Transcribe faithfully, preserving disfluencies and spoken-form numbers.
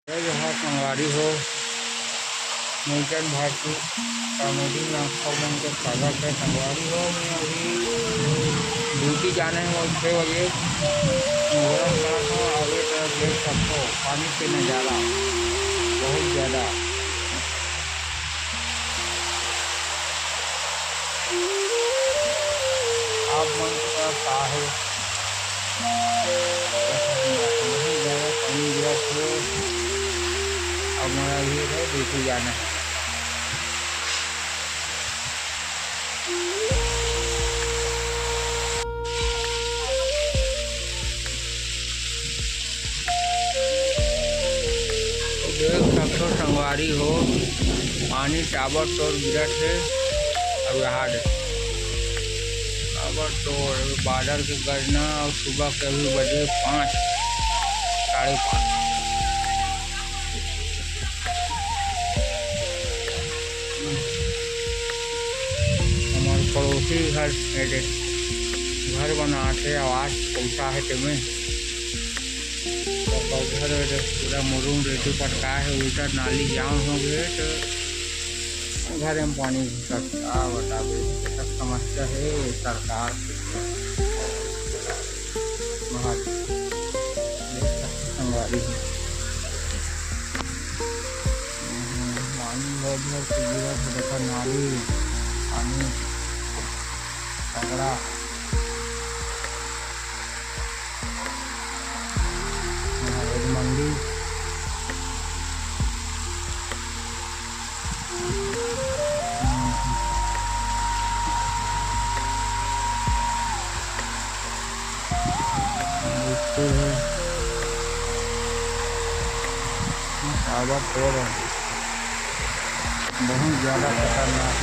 जय जोहार संगवारी हो, मिल्टन भारती कॉमेडी में आप सब मन के स्वागत है। संगवारी हो, मैं अभी ड्यूटी जाना है मोर छः बजे। मैं गरम करत हूँ, अभी तो देख सकते हो पानी के नज़ारा बहुत ज़्यादा। आप मन का का है? बहुत ज़्यादा पानी गिरत हे। अब मोला ये है, ड्यूटी जाना है। देख सकथो संगवारी हो, पानी ताबड़तोड़ गिरत हे। अउ यहाँ दे ताबड़तोड़ बादल के गरजना, अउ सुबह के अभी बजे पाँच, साढ़े पाँच। हमार पड़ोसी घर, ए दे, घर बनात हे, आवाज पहुँचा है तेमे। ओकर घर पूरा मुरुम रेती पटका हे, उल्टा नाली जाम हो गए तो घर में पानी घुसत। का बताबे, सब समस्या है सरकार के। महाराज, संगवारी हो। पानी बहुत जोर से गिरत हे, देखा नाली, पानी तगड़ा। महावीर मंडी। देखते हैं। ताबड़तोड़ है। बहुत ज़्यादा खतरनाक।